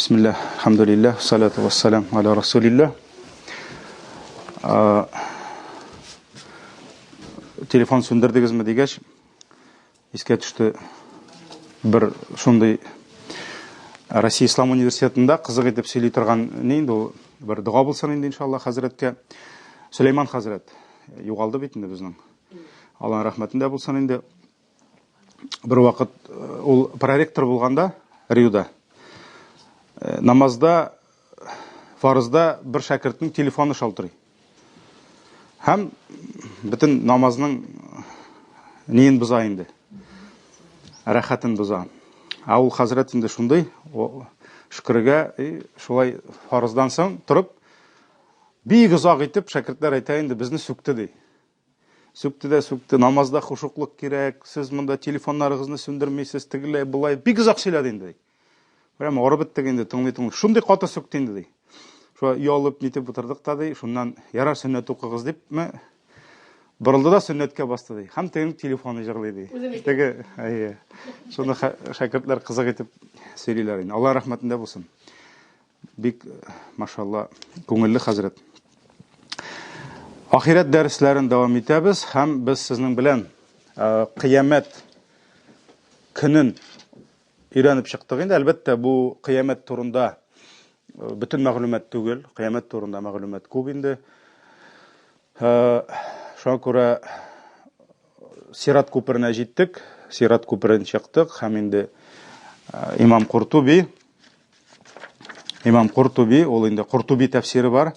Бисмилләһ, хәмдүлилләһ, салату вассалам аля расулилләһ. Телефон сүндердегезме дигәч, искә төште бер шундый Россия Ислам университетында кызык итеп сөйли торган ни инде ул бер дога булсын инде иншалла хәзрәткә. Сөләйман хәзрәт югалды бит инде безнең. Аллаһның рәхмәтендә булсын инде. Бер вакыт э, ул проректор булганда Риуда э, намазда фарызда бер шәкертнең телефоны шалтырый. Һәм бөтен намазның ниен боза инде. Рәхәтен боза. Ә ул хәзрәт инде шундый, шөкергә, шулай фарыздан соң торып, бик озак итеп шәкертләр әйтә инде, безне сүкте ди. Сүкте дә сүкте, намазда хушуклык кирәк, сез монда телефоннарыгызны сүндермисез, тегеләй, болай, бик озак сөйләде инде. Прям арып беттек инде, тыңлый тыңлый. Шундый каты сүкте инде ди. Шулай оялып нитеп утырдык та ди, шуннан ярар сөннәт укыгыз дипме, борылды да сөннәткә басты ди. Һәм тегенең телефоны җырлый ди. Теге, әйе. Шуны шәкертләр кызык итеп сөйлиләр инде. Алла рәхмәтендә булсын. Бик, машалла, күңелле хәзрәт. Ахирәт дәресләрен дәвам итәбез һәм без сезнең белән э, кыямәт көнен өйрәнеп чыктык инде. Әлбәттә, бу кыямәт турында э, бөтен мәгълүмат түгел, кыямәт турында мәгълүмат күп инде. Э, шуңа күрә Сират күперенә җиттек, Сират күперен чыктык һәм инде Имам Куртуби Имам Куртуби, ул инде Куртуби тәфсире бар.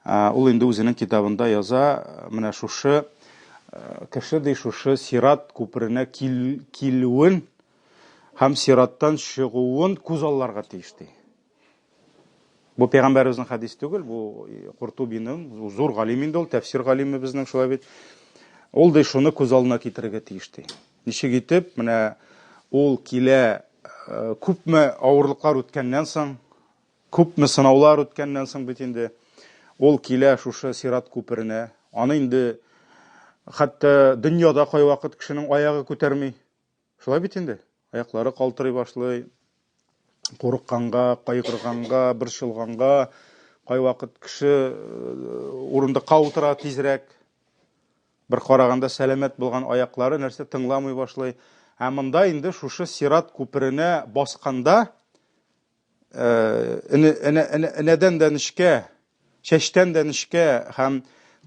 Ул инде үзенең китабында яза, менә шушы кеше ди шушы Сират күперенә кил, килүен һәм Сираттан чыгуын күз алларга тиеш ди. Бу пәйгамбәребезнең хәдис түгел, бу Куртубиның, зур галим инде ул, тәфсир галиме безнең шулай бит. Ул ди шуны күз алдына китерергә тиеш ди. Ничек итеп, менә ул килә, э, күпме авырлыклар үткәннән соң, күпме сынаулар үткәннән соң бит инде ул килә шушы сират күперенә. Аны инде хәтта дөньяда кайвакыт кешенең аягы күтәрми. Шулай бит инде. Аяклары калтырый башлый. Курыкканга, кайгырганга, борчылганга кайвакыт кеше э, урындыкка утыра тизрәк. Бер караганда сәламәт булган аяклары нәрсә тыңламый башлый. Ә монда инде шушы сират күперенә басканда энәдән дә нечкә, чәчтән дә нечкә һәм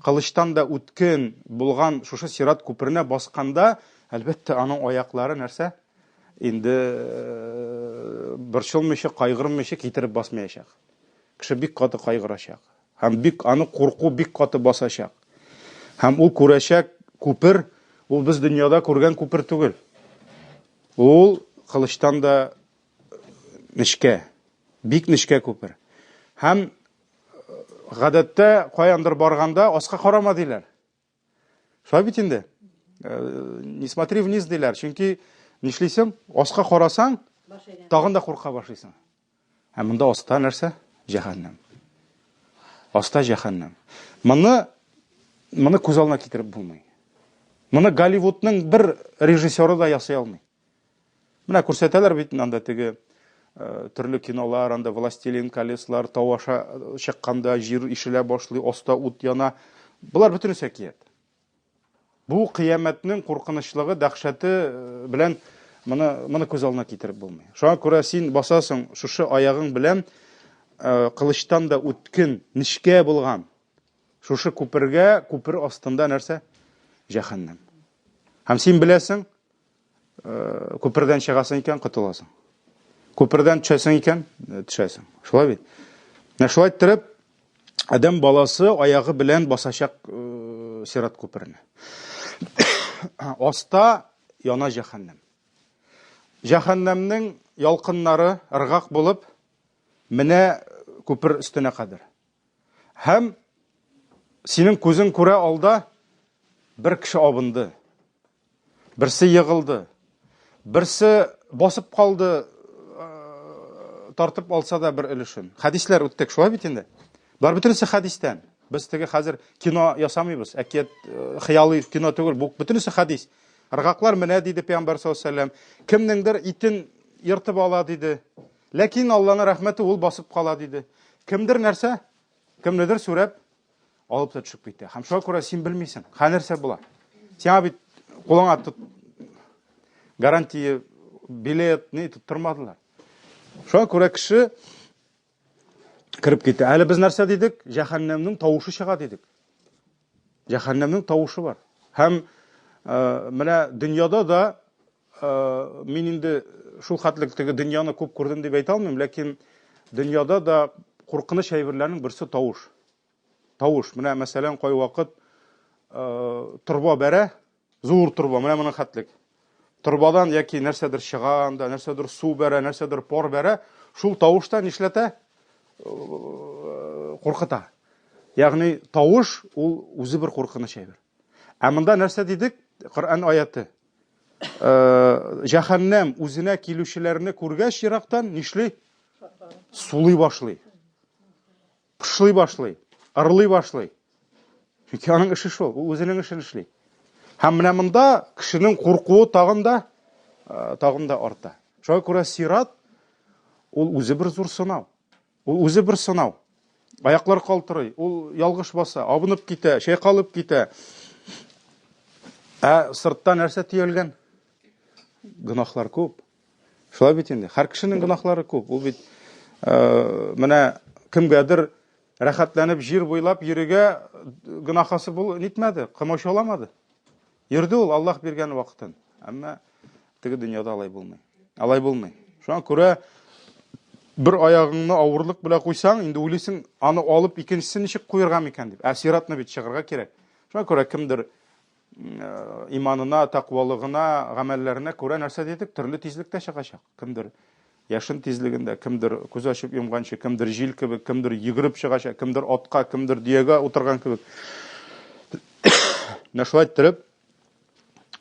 кылычтан да үткен булган шушы сират күперенә басканда, әлбәттә, аның аяклары нәрсә? Инде борчылмыйча, кайгырмыйча китереп басмаячак. Кеше бик каты кайгырачак. Һәм бик аны курку бик каты басачак. Һәм ул күрәчәк күпер, ул без дөньяда күргән күпер түгел. Ул кылычтан да нечкә, бик нечкә күпер. Һәм гадәттә каяндыр барганда аска карама диләр. Шулай бит инде. Э, не смотри вниз диләр. Чөнки нишлисең? Аска карасаң, тагын да курка башлыйсың. Ә монда аста нәрсә? Җәһәннәм. Аста җәһәннәм. Моны моны күз алдына китереп булмый. Моны Голливудның бер режиссеры да ясый алмый. Менә күрсәтәләр бит анда теге э, төрле кинолар, анда Властелин колеслар, тау аша э, чыкканда җир ишелә башлый, аста ут яна. Болар бөтенесе әкият. Бу кыямәтнең куркынычлыгы, дәһшәте э, белән моны моны күз алдына китереп булмый. Шуңа күрә син басасың шушы аягың белән кылычтан да үткен, нечкә булган шушы күпергә, күпер астында нәрсә? Җәһәннәм. Һәм син беләсең, Э, күпердән чыгасың икән, котыласың. Күпердән төшәсең икән, э, төшәсең. Шулай бит. Менә шулай иттереп, адәм баласы аягы белән басачак э, сират күперенә. Аста яна җәһәннәм. Җәһәннәмнең ялкыннары ыргак булып менә күпер өстенә кадәр. Һәм синең күзең күрә алда бер кеше абынды. Берсе егылды. Берсе басып калды, э, тартып алса да бер өлешен. Хәдисләр үттек, шулай бит инде. Болар бөтенесе хәдистән. Без теге хәзер кино ясамыйбыз. Әкият, э, хыялый кино түгел, бу бөтенесе хәдис. Ыргаклар менә диде пәйгамбәр саллаллаһу алейһи вәсәлләм. Кемнеңдер итен ертып ала диде. Ләкин Алланың рәхмәте ул басып кала диде. Кемдер нәрсә? Кемнедер сүрәп алып та төшеп китә. Һәм шуңа күрә син белмисең, ха нәрсә була. Сиңа бит кулыңа тот гарантия, билет ни тоттырмадылар. Шуңа күрә кеше кереп китә. Әле без нәрсә дидек? Җәһәннәмнең тавышы чыга дидек. Җәһәннәмнең тавышы бар. Һәм э, менә дөньяда да э, мин инде шул хәтлек теге дөньяны күп күрдем дип әйтә алмыйм, ләкин дөньяда да куркыныч әйберләрнең берсе тавыш. Тавыш. Менә мәсәлән, кайвакыт э, торба бәрә, зур торба, менә моның хәтлек. Торбадан яки нәрсәдер чыга анда, нәрсәдер су бәрә, нәрсәдер пар бәрә, шул тавыш та нишләтә? Э, куркыта. Ягъни тавыш ул үзе бер куркыныч әйбер. Ә монда нәрсә дидек? Коръән аяты. Э, җәһәннәм үзенә килүчеләрне күргәч ерактан нишли? Сулый башлый. Пышлый башлый, ырлый башлый. Чөнки аның эше шул, ул үзенең эшен эшли. Һәм менә монда кешенең куркуы тагын да э, тагын да арта. Шуңа күрә сират ул үзе бер зур сынау. Ул үзе бер сынау. Аяклар калтырый, ул ялгыш баса, абынып китә, чайкалып китә. Ә сыртта нәрсә төялгән? Гөнаһлар күп. Шулай бит инде. Һәр кешенең гөнаһлары күп. Ул бит э, менә кемгәдер рәхәтләнеп җир буйлап йөрергә гөнаһасы бул нитмәде, комачауламады. Йөрде ул Аллаһ биргән вакытын. Әмма теге дөньяда алай булмый. Алай булмый. Шуңа күрә бер аягыңны авырлык белән куйсаң, инде уйлыйсың, аны алып икенчесен ничек куерга микән дип. Ә сиратны бит чыгарга кирәк. Шуңа күрә кемдер Э, иманына, тәкъвалыгына, гамәлләренә күрә нәрсә дидек? Төрле тизлектә чыгачак. Кемдер яшен тизлегендә, кемдер күз ачып йомганчы, кемдер җил кебек, кемдер йөгереп чыгачак, кемдер атка, кемдер дөягә утырган кебек. Менә шулай иттереп,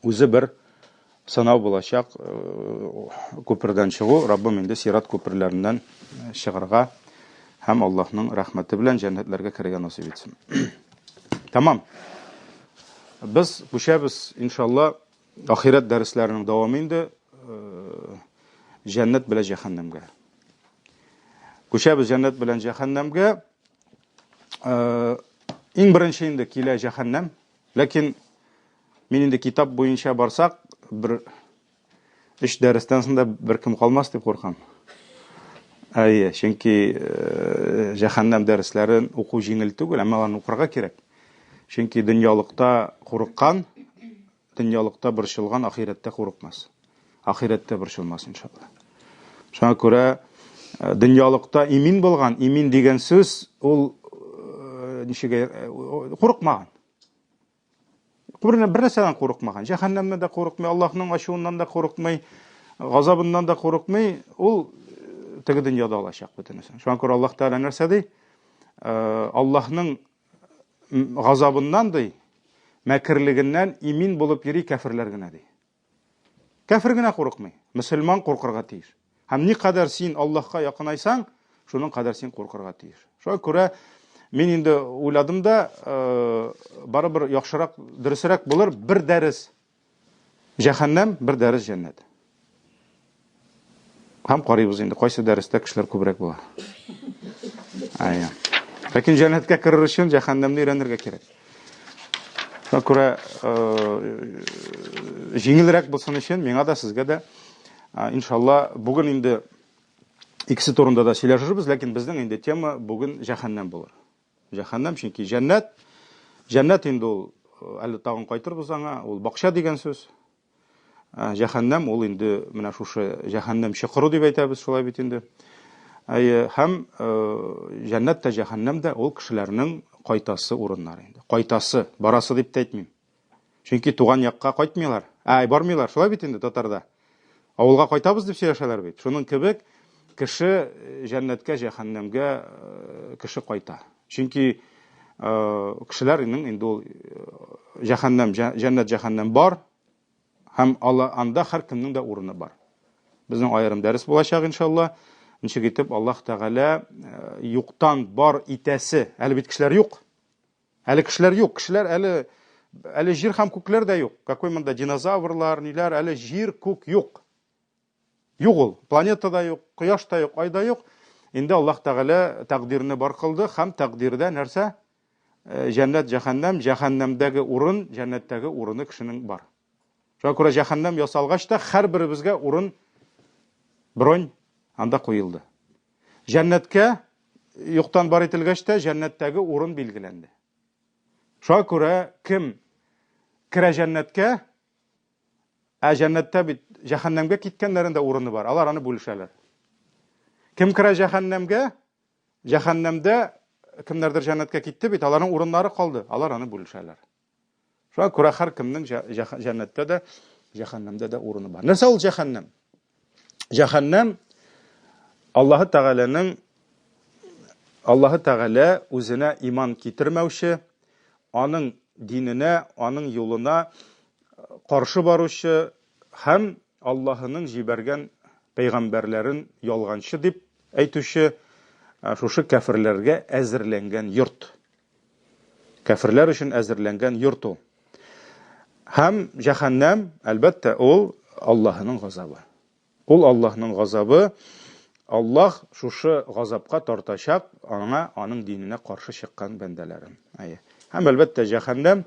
үзе бер сынау булачак э, күпердән чыгу. Раббым инде сират күперләреннән чыгарга һәм Аллаһның рәхмәте белән җәннәтләргә керергә насыйп итсен. Тамам. Без күчәбез, иншалла, ахирәт дәресләренең дәвамы инде э, җәннәт белән җәһәннәмгә. Күчәбез җәннәт белән җәһәннәмгә. Э, иң беренче инде килә җәһәннәм. Ләкин мин инде китап буенча барсак, бер Өч дәрестән соң да беркем калмас дип куркам. Әйе, чөнки э, җәһәннәм дәресләрен уку җиңел түгел, әмма аларны укырга кирәк. Чөнки дөньялыкта курыккан, дөньялыкта борчылган ахирәттә курыкмас. Ахирәттә борчылмас иншалла. Шуңа күрә э, дөньялыкта имин булган, имин дигән сүз ул э, ничек курыкмаган. Бер нәрсәдән курыкмаган. Җәһәннәмнән дә курыкмый, Аллаһның ачуыннан да курыкмый, газабыннан да курыкмый. Ул э, теге дөньяда алачак бөтенесен. Шуңа күрә Аллаһ Тәгалә нәрсә ди? Э, Аллаһның газабыннан ди, мәкерлегеннән имин булып йөри кәферләр генә ди. Кәфер генә курыкмый. Мөселман куркырга тиеш. Һәм никадәр син Аллаһка якынайсаң, шуның кадәр син куркырга тиеш. Шуңа күрә мин инде уйладым да, э, барыбер яхшырак, дөресрәк булыр бер дәрес җәһәннәм, бер дәрес җәннәт. Һәм карыйбыз инде, кайсы дәрестә кешеләр күбрәк була. Әйе. Ләкин җәннәткә керер өчен җәһәннәмне өйрәнергә кирәк. Шуңа күрә э, җиңелрәк булсын өчен миңа да, сезгә дә, э, иншалла, бүген инде икесе турында да сөйләшербез, ләкин безнең инде тема бүген җәһәннәм булыр. Җәһәннәм, чөнки җәннәт, җәннәт инде ул э, әле тагын кайтырбыз аңа, ул бакча дигән сүз. Ә, җәһәннәм ул инде менә шушы җәһәннәм чокыры дип әйтәбез шулай бит инде. Әйе, һәм э, җәннәт тә җәһәннәм дә ул кешеләрнең кайтасы урыннары инде. Кайтасы, барасы дип тә әйтмим. Чөнки туган якка кайтмыйлар. Әй, бармыйлар, шулай бит инде татарда. Авылга кайтабыз дип сөйләшәләр бит. Шуның кебек кеше э, җәннәткә, җәһәннәмгә э, кеше кайта. Чөнки кешеләрнең инде ул җәһәннәм, җәннәт, җәһәннәм бар, Һәм ала анда һәркемнең дә урыны бар. Безнең аерым дәрес булачак, иншалла. Ничек итеп Аллаһ Тәгалә э, юктан бар итәсе. Әле бит кешеләр юк. Әле кешеләр юк. Кешеләр әле әле җир һәм күкләр дә юк. Какой монда динозаврлар, ниләр, әле җир, күк юк. Юк ул. Планета да юк, кояш та юк, ай да юк. Инде Аллаһ Тәгалә тәкъдирне бар кылды һәм тәкъдирдә нәрсә? Э, җәннәт, җәһәннәм, җәһәннәмдәге урын, җәннәттәге урыны кешенең бар. Шуңа күрә җәһәннәм ясалгач та һәрберебезгә урын бронь анда куелды. Җәннәткә юктан бар ителгәч тә җәннәттәге урын билгеләнде. Шуңа күрә кем керә җәннәткә, ә җәннәттә бит җәһәннәмгә киткәннәрен дә урыны бар. Алар аны бүлешәләр. Кем керә җәһәннәмгә, җәһәннәмдә кемнәрдер җәннәткә китте бит, аларның урыннары калды. Алар аны бүлешәләр. Шуңа күрә һәркемнең җәннәттә дә, җәһәннәмдә дә урыны бар. Нәрсә ул җәһәннәм? Җәһәннәм Аллаһы Тәгаләнең Аллаһы Тәгалә үзенә иман китермәүче, аның диненә, аның юлына каршы баручы һәм Аллаһының җибәргән пәйгамбәрләрен ялганчы дип әйтүче шушы кәферләргә әзерләнгән йорт. Кәферләр өчен әзерләнгән йорт ул. Һәм җәһәннәм, әлбәттә, ул Аллаһының газабы. Ул Аллаһның газабы. Аллаһ шушы газапка тартачак аңа аның диненә каршы чыккан бәндәләрен. Әйе. Һәм әлбәттә җәһәннәм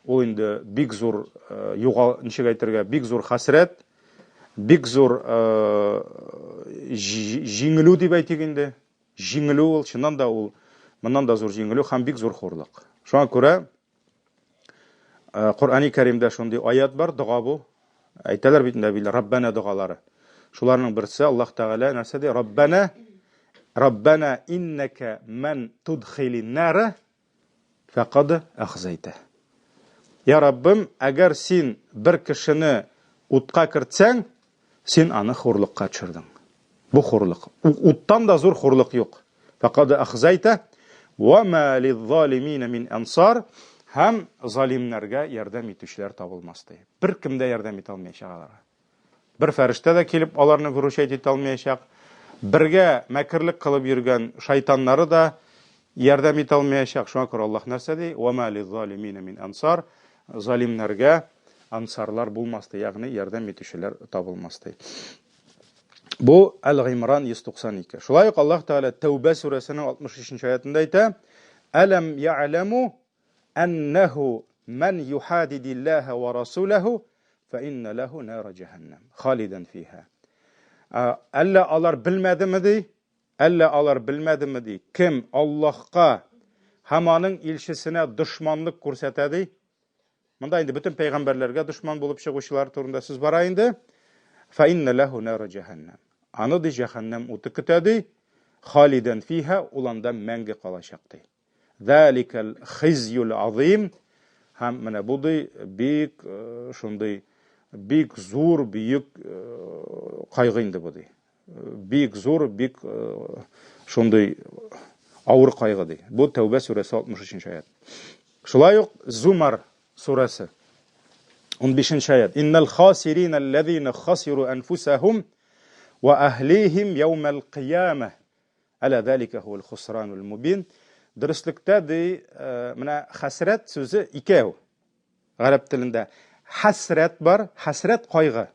ул инде бик зур э, югал, ничек әйтергә, бик зур хәсрәт, бик зур э, җиңелү дип әйтик инде. Җиңелү ул, чыннан да ул моннан да зур җиңелү һәм бик зур хурлык. Шуңа күрә э, Коръәни Кәримдә шундый аят бар, дога бу. Әйтәләр бит инде әбиләр, Раббана догалары. Шуларның берсе Аллаһ Тәгалә нәрсә ди? Раббана Раббана иннәкә ман тудхилин нара Фәкад әхзәйтә. Я Раббым, әгәр син бер кешене утка кертсәң, син аны хурлыкка төшердең. Бу хурлык. Уттан да зур хурлык юк. Фәкад әхзәйтә ва ма лиззалимина мин ансар һәм залимнәргә ярдәм итүчеләр табылмас ди. Беркем дә ярдәм итә алмаячак аларга. Бер фәрештә дә килеп аларны выручать итә алмаячак. Бергә мәкерлек кылып йөргән шайтаннары да ярдәм итә алмаячак. Шуңа күрә Аллаһ нәрсә ди? Ва ма лиззалимина мин ансар. Залимнәргә ансарлар булмас ди, ягъни ярдәм итүчеләр табылмас ди. Бу Әл-Гыймран 192. Шулай ук Аллаһ Тәгалә Тәүбә сүрәсенең 63 нче аятында әйтә: Әләм я'ләму Әннәһу мән юхадидиллаһа ва расуләһу фә иннә ләһу нара җәһәннәм халидан фиһа. Әллә алар белмәдеме ди? Әллә алар белмәдеме ди? Кем Аллаһка һәм аның илчесенә дошманлык күрсәтә ди? Монда инде бөтен пәйгамбәрләргә дошман булып чыгучылар турында сүз бара инде. Фә иннә ләһу нара җәһәннәм. Аны ди җәһәннәм уты көтә ди. Халидан фиһа, ул анда мәңге калачак ди. Зәликәл хизюл азим һәм менә бу ди бик э, шундый бик зур бөек э, кайгы инде бу ди. Бик зур, бик э, шундый авыр кайгы ди. Бу Тәүбә сүрәсе 63 аят. Шулай ук Зумар сүрәсе 15 аят. Иннал хасирина аллазина хасиру анфусахум ва ахлихим яумал кыямah. Әлә зәликә һуәл хусранул мубин. Дөреслектә ди, э, менә хәсрәт сүзе икәү. Гарәп телендә хәсрәт бар, хәсрәт кайгы.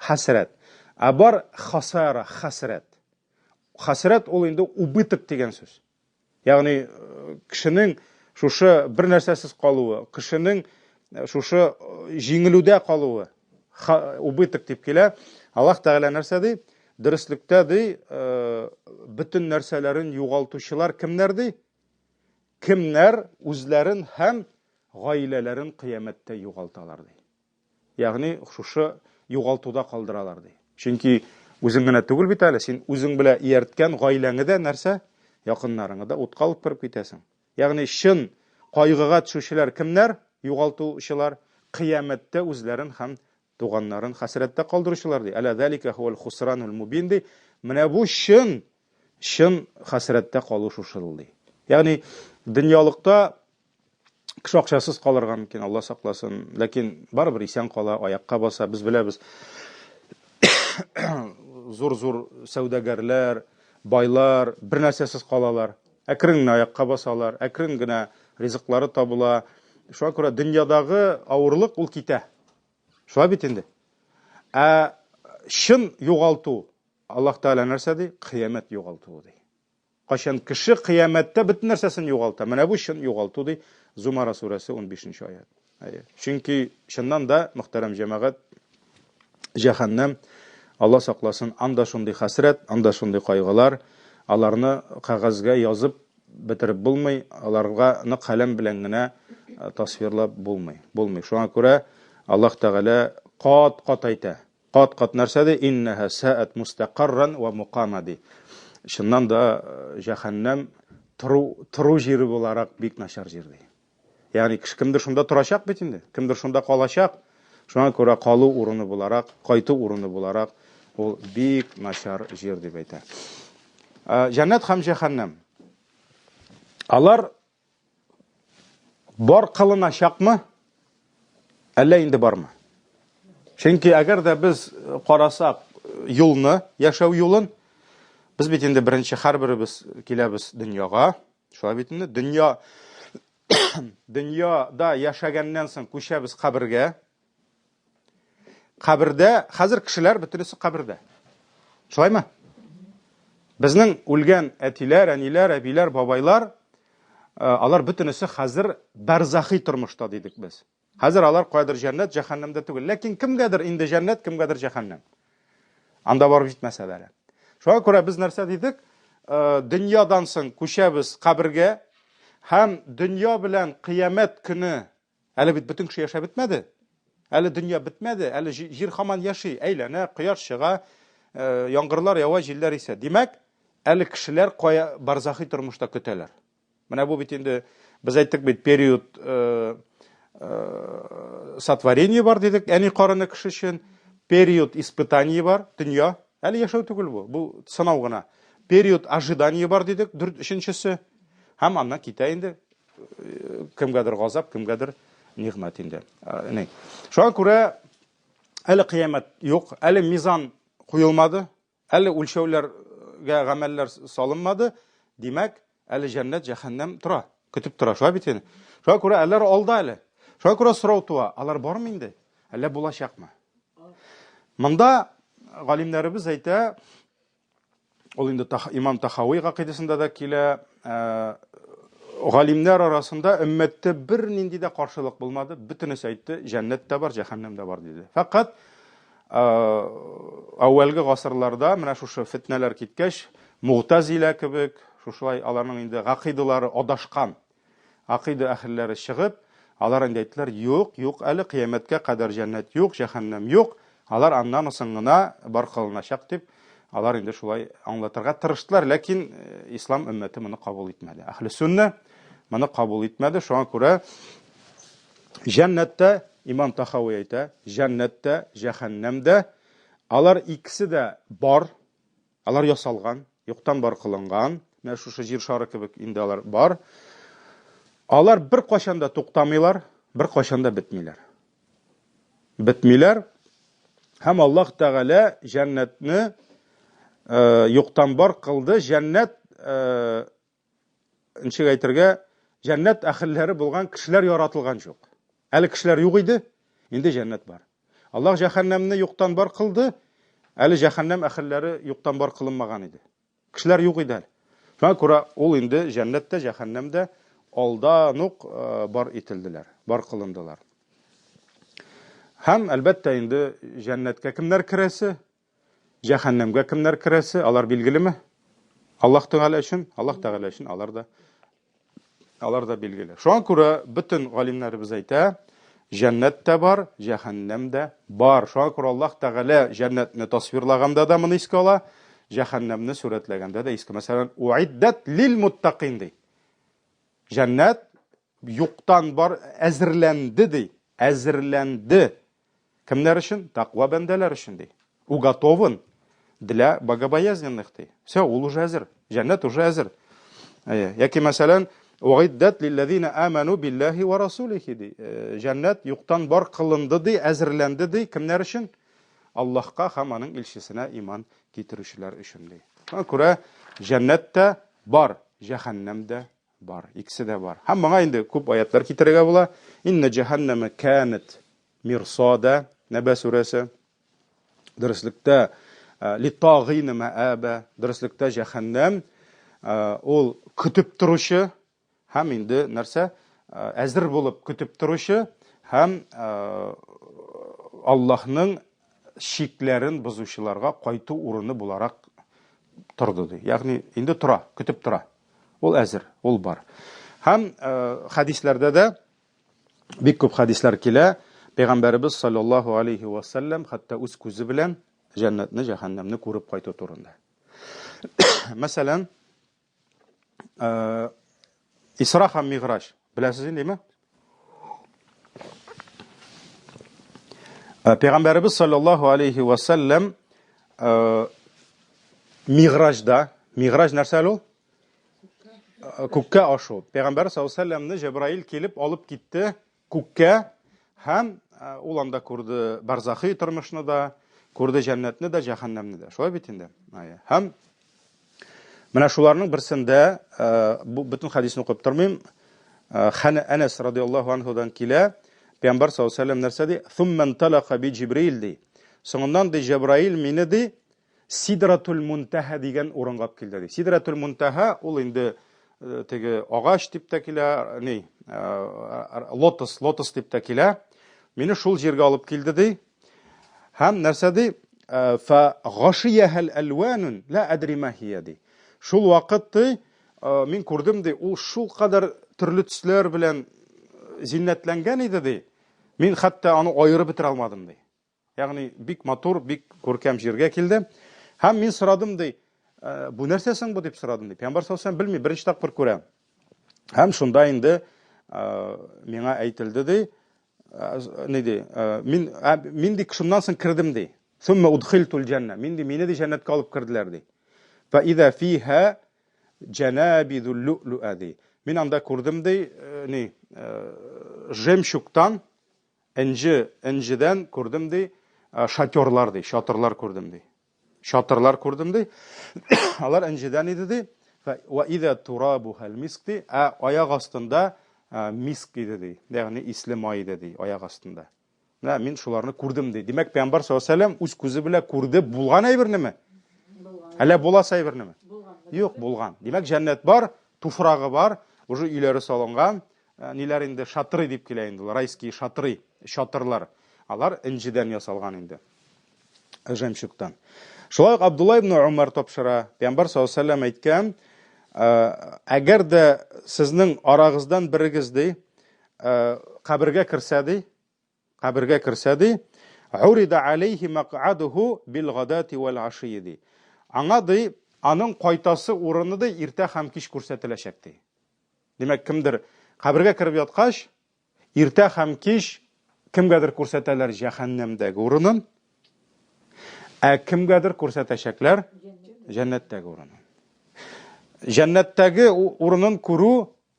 Хәсрәт. Ә бар хасара, хәсрәт. Хәсрәт ул инде убыток дигән сүз. Ягъни э, кешенең шушы бер нәрсәсез калуы, кешенең э, шушы э, җиңелүдә калуы, убыток дип килә. Аллаһ Тәгалә нәрсә ди? Дөреслектә ди, бөтен нәрсәләрен югалтучылар кемнәр ди? Кемнәр үзләрен һәм гаиләләрен кыямәттә югалталар ди. Ягъни шушы югалтуда калдыралар ди. Чөнки үзең генә түгел бит әле, син үзең белән иярткән гаиләңе дә нәрсә? Якыннарыңы да утка алып кереп китәсең. Ягъни чын кайгыга төшүчеләр кемнәр? Югалтучылар кыямәттә үзләрен һәм туганнарын хәсрәттә калдыручылар ди. Әлә залика хуал хусранул мубин ди. Менә бу чын чын хәсрәттә калу шушы ди. Ягъни дөньялыкта Кеше акчасыз калырга мөмкин, Алла сакласын. Ләкин барыбер исән кала, аякка баса. Без беләбез, зур-зур сәүдәгәрләр, байлар бер нәрсәсез калалар. Әкрен генә аякка басалар, әкрен генә ризыклары табыла. Шуңа күрә дөньядагы авырлык ул китә. Шулай бит инде. Ә чын югалту Аллаһ Тәгалә нәрсә ди? Кыямәт югалтуы ди. Кайчан кеше кыямәттә бөтен нәрсәсен югалта. Менә бу чын югалту ди. Зумара сүрәсе 15 нче аят. Әйе. Чөнки чыннан да, мөхтәрәм җәмәгать, җәһәннәм, Алла сакласын, анда шундый хәсрәт, анда шундый кайгылар, аларны кәгазьгә язып бетереп булмый, аларга нык каләм белән генә э, тасвирлап булмый. Булмый. Шуңа күрә Аллаһ Тәгалә кат-кат әйтә. Кат-кат нәрсә ди? Иннәһә сәәт мустакарран ва мукама ди. Чыннан да э, җәһәннәм тору тору җире буларак бик начар җир ди. Ягъни кеше кемдер шунда торачак бит инде, кемдер шунда калачак. Шуңа күрә калу урыны буларак, кайту урыны буларак ул бик начар җир дип әйтә. Э, җәннәт һәм җәһәннәм. Алар бар кылыначакмы? Әллә инде бармы? Чөнки әгәр дә без карасак юлны, яшәү юлын, без бит инде беренче һәрберебез киләбез дөньяга. Шулай бит инде дөнья дөньяда яшәгәннән соң күчәбез кабергә. Кабердә хәзер кешеләр бөтенесе кабердә. Шулаймы? Безнең үлгән әтиләр, әниләр, әбиләр, бабайлар, э, алар бөтенесе хәзер барзахи тормышта дидек без. Хәзер алар каядыр җәннәт, җәһәннәмдә түгел. Ләкин кемгәдер инде җәннәт, кемгәдер җәһәннәм. Анда барып җитмәсә дә әле. Шуңа күрә без нәрсә дидек? Э, дөньядан соң күчәбез кабергә һәм дөнья белән кыямәт көне әле бит бөтен кеше яшәп бетмәде. Әле дөнья бетмәде, әле җир һаман яши, әйләнә, кояш чыга, э, яңгырлар ява, җилләр исә. Димәк, әле кешеләр кая барзахи тормышта көтәләр. Менә бу бит инде без әйттек бит период э, э, сотворение бар дидек, әни карыны кеше өчен, период испытание бар, дөнья. Әле яшәү түгел бу, бу сынау гына. Период ожидание бар дидек, дүрт өченчесе. Һәм аннан китә инде э, кемгәдер газап, кемгәдер нигъмәт инде. Э, Шуңа күрә әле кыямәт юк, әле мизан куелмады, Әле үлчәүләргә гамәлләр салынмады, димәк, әле җәннәт, җәһәннәм тора, көтеп тора. Шулай бит инде. Шуңа күрә әлләр алда әле. Шуңа күрә сорау туа, алар бармы инде? Әллә булачакмы? Монда галимнәребез әйтә, ул инде имам Тахауи гакыйдәсендә дә килә, э, галимнәр арасында өммәттә бернинди дә каршылык булмады, бөтенесе әйтте, җәннәт тә бар, җәһәннәм дә бар диде. Фәкать Әүвәлге гасырларда менә шушы фетнәләр киткәч, Мугтазилә кебек, шушылай аларның инде гакыйдалары адашкан гакыйда әһелләре чыгып, алар инде әйттеләр, юк, юк әле кыямәткә кадәр җәннәт юк, җәһәннәм юк, алар аннан соң гына бар кылыначак дип, алар инде шулай аңлатырга тырыштылар, ләкин ислам өммәте моны кабул итмәде. Әһле сөннә моны кабул итмәде, шуңа күрә Җәннәттә, имам Тахауи әйтә, җәннәттә, җәһәннәмдә алар икесе дә бар, алар ясалган, юктан бар кылынган, менә шушы җир шары кебек инде алар бар. Алар бер кайчан да туктамыйлар, бер кайчан да бетмиләр. Бетмиләр. Һәм Аллаһ Тәгалә җәннәтне э, юктан бар кылды. Җәннәт э, ничек әйтергә, җәннәт әһелләре булган кешеләр яратылган юк. Әле кешеләр юк иде, инде җәннәт бар. Аллаһ җәһәннәмне юктан бар кылды, әле җәһәннәм әһелләре юктан бар кылынмаган иде. Кешеләр юк иде әле. Шуңа күрә ул инде җәннәт тә, җәһәннәм дә алдан ук э, бар ителделәр, бар кылындылар. Һәм әлбәттә инде җәннәткә кемнәр керәсе, Җәһәннәмгә кемнәр керәсе, алар билгелеме? Аллаһ Тәгалә өчен, Аллаһ Тәгалә өчен алар да алар да билгеле. Шуңа күрә бөтен галимнәребез әйтә, җәннәт тә бар, җәһәннәм дә бар. Шуңа күрә Аллаһ Тәгалә җәннәтне тасвирлаганда да моны искә ала, җәһәннәмне сурәтләгәндә дә искә. Мәсәлән, уиддат лил муттакин ди. Җәннәт юктан бар әзерләнде ди. Әзерләнде. Кемнәр өчен? Таква бәндәләр өчен ди. Уготован для богобоязненных ди. Все, ул уже әзер. Җәннәт уже әзер. Әйе. Яки мәсәлән, уиддат лилләзина аману биллаһи ва расулихи ди. Э, җәннәт юктан бар кылынды ди, әзерләнде ди. Кемнәр өчен? Аллаһка һәм аның илчесенә иман китерүчеләр өчен ди. Шуңа күрә җәннәт тә бар, җәһәннәм дә Бар, икесе дә бар. Һәм моңа инде күп аятлар китерергә була. Инна җәһәннәмә канат мирсада, Нәбә сүрәсе. Дөреслектә э, литагыйна мәәбә, дөреслектә җәһәннәм э, ул көтеп торучы һәм инде нәрсә э, әзер булып көтеп торучы һәм Аллаһның чикләрен бозучыларга кайту урыны буларак торды ди. Ягъни инде тора, көтеп тора. Ул әзер, ул бар. Һәм хәдисләрдә дә Бик күп хәдисләр килә. Пәйгамбәребез саллаллаһу алейхи ва саллям хәтта үз күзе белән җәннәтне, җәһәннәмне күреп кайту турында. Мәсәлән, э, Исра һәм Миграҗ. Беләсез индеме? Э, Пәйгамбәребез саллаллаһу алейхи ва саллям э, Миграҗда, Миграҗ нәрсә әле ул? Күккә ашу. Пәйгамбәр саллаллаһу алейһи Җәбраил килеп алып китте күккә һәм ул анда күрде барзахи тормышны да, күрде җәннәтне дә, җәһәннәмне дә. Шулай бит инде. Һәм менә шуларның берсендә, бу бөтен хәдисне укып тормыйм, Әнәс радиаллаһу анһудан килә, Пәйгамбәр саллаллаһу алейһи ва сәлләм нәрсә ди? Сумма инталака би Җибраил ди. Соңыннан ди Җәбраил мине ди Сидратул Мунтаһа дигән урынга алып килде ди. Сидратул Мунтаһа ул инде э, теге агач дип тә килә, ни, э, лотос, лотос дип тә килә. Мине шул җиргә алып килде ди. Һәм нәрсә ди? Э, фа гашияһал алванун ла адри ма хия ди. Шул вакыт ди, мин күрдем ди, ул шул кадәр төрле төсләр белән зиннәтләнгән иде ди. Мин хәтта аны аерып бетерә алмадым ди. Ягъни бик матур, бик күркәм җиргә килде. Һәм мин сорадым ди, «Э, бу нәрсә соң бу дип сорадым ди. Пәйгамбәр саллаллаһу алейһи белми, беренче тапкыр күрә. Һәм шунда инде э, миңа әйтелде ди, э, ни ди, мин мин ди шуннан соң кердем ди. Сумма удхилтул җанна. Мин ди, мине ди җәннәткә алып керделәр ди. Фа иза фиха җанабидул лу'луа ди. Мин анда күрдем ди, ни, жемчугтан Энҗе, энҗедән күрдем, ди, шатерлар, ди, чатырлар күрдем, ди. Чатырлар күрдем, ди. Алар энҗедән иде, ди. Ва иза турабухал миск, ди. Ә аяк астында миск иде, ди. Ягъни исле май иде, ди, аяк астында. Менә мин шуларны күрдем, ди. Димәк, Пәйгамбәр саллаллаһу алейһи ва сәлләм үз күзе белән күрде булган әйбернеме? Әллә буласы әйбернеме? Юк, булган. Димәк, җәннәт бар, туфрагы бар, уже өйләре салынган, Э, ниләр инде шатры дип килә инде райские шатры чатырлар алар энҗедән ясалган инде жемчугтан шулай ук Абдулла ибн Умар тапшыра пәйгамбәр саллаллаху алейһи вәсәлләм әйткән э, әгәр дә сезнең арагыздан берегез ди э, кабергә керсә ди Кабергә керсә ди, урида алейхи макъадуху бил гадати вәл ашии ди. Аңа ди, аның кайтасы урыны ди иртә һәм кич күрсәтеләчәк ди. Димәк, кемдер кабергә кереп яткач, иртә һәм кич кемгәдер күрсәтәләр җәһәннәмдәге урынын, ә кемгәдер күрсәтәчәкләр җәннәттәге урынын. Җәннәттәге урынын күрү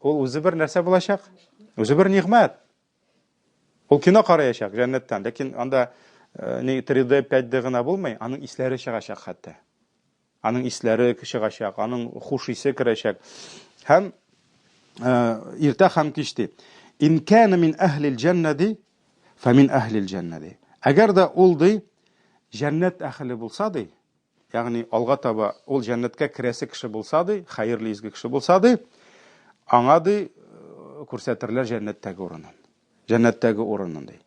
ул үзе бер нәрсә булачак? Үзе бер нигъмәт. Ул кино караячак җәннәттән, ләкин анда э, ни 3D, 5D гына булмый, аның исләре чыгачак хәтта. Аның исләре чыгачак, аның хуш исе керәчәк. Һәм э, иртә һәм кич ди. Ин кана мин әһлил җәннә ди, фә мин әһлил җәннә ди. Әгәр дә ул ди җәннәт әһеле булса ди, Ягъни алга таба ул җәннәткә керәсе кеше булса ди, хәерле изге кеше булса ди, аңа ди э, күрсәтерләр җәннәттәге урынын. Җәннәттәге урынын ди.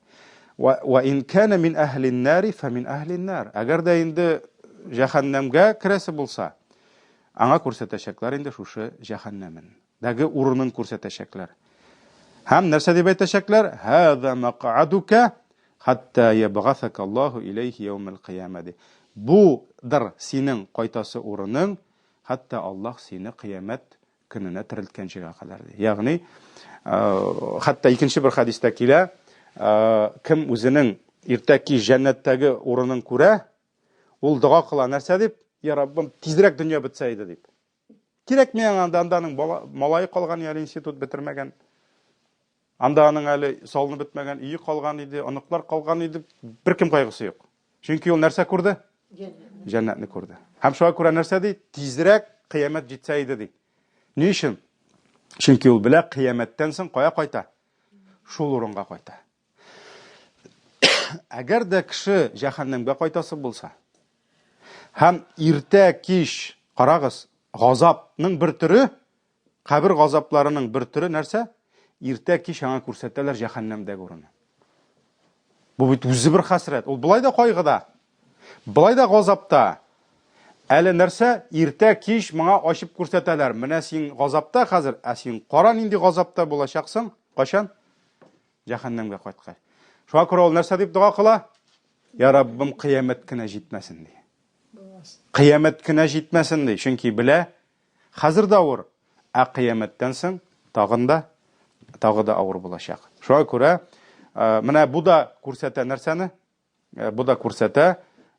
Ва ва ин кана мин әһлин нари фа мин әһлин нар. Әгәр дә инде җәһәннәмгә керәсе булса, аңа күрсәтәчәкләр инде шушы җәһәннәмен. Дәге урынын күрсәтәчәкләр. Һәм нәрсә дип әйтәчәкләр? Һәза мәкъадука хатта ябгасака Аллаһу иләйһи яумәл кыяма ди. Будыр синең кайтасы урының, хәтта Аллаһ сине кыямәт көненә терелткәнчегә кадәр ди. Ягъни, хәтта икенче бер хәдистә килә, кем үзенең иртә кич җәннәттәге урынын күрә, ул дога кыла нәрсә дип? Я Раббым, тизрәк дөнья бетсә иде дип. Кирәкми аңа анда, анда аның бала, малае калган әле институт бетермәгән. Анда аның әле салынып бетмәгән өе калган иде, оныклар калган иде. Беркем кайгысы юк. Чөнки ул нәрсә күрде? Җәннәтне күрде. Һәм шуңа күрә нәрсә ди? Тизрәк кыямәт җитсә иде ди. Ни өчен? Чөнки ул белә, кыямәттән соң кая кайта? Шул урынга кайта. Әгәр дә кеше җәһәннәмгә кайтасы булса, һәм иртә кич, карагыз, газапның бер төре, кабер газапларының бер төре нәрсә? Иртә кич аңа күрсәтәләр җәһәннәмдәге урыны. Бу бит үзе бер хәсрәт. Ул болай да кайгыда, болай да газапта. Әле нәрсә? Иртә кич моңа ачып күрсәтәләр. Менә син газапта хәзер, ә син кара нинди газапта булачаксың? Кайчан? Җәһәннәмгә кайткач. Шуңа күрә ул нәрсә дип дога кыла? Я Раббым, кыямәт кенә җитмәсен ди. Кыямәт кенә җитмәсен ди, чөнки белә, хәзер дә авыр, ә кыямәттән соң тагын да тагы да авыр булачак. Шуңа күрә э, менә бу да күрсәтә нәрсәне? Э, бу да күрсәтә,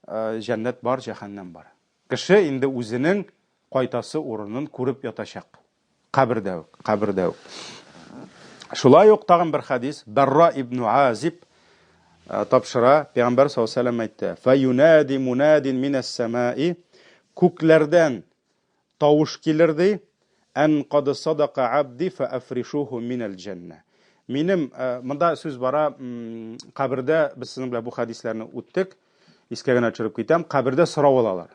э, җәннәт бар, җәһәннәм бар. Кеше инде үзенең кайтасы урынын күреп ятачак. Кабердә үк, кабердә үк. Шулай ук тагын бер хадис, Барра ибн Азиб э, тапшыра, Пәйгамбәр саллаллаһу алейһи вәсәлләм әйтте: "Фаюнади мунадин минас самаи" Күкләрдән Тавыш килер, ди, Ән кад садака абди фәәфришуху минәл җәннә. Минем, монда сүз бара, кабердә, без сезнең белән бу хәдисләрне үттек, искә генә төшереп китәм, кабердә сорау алалар.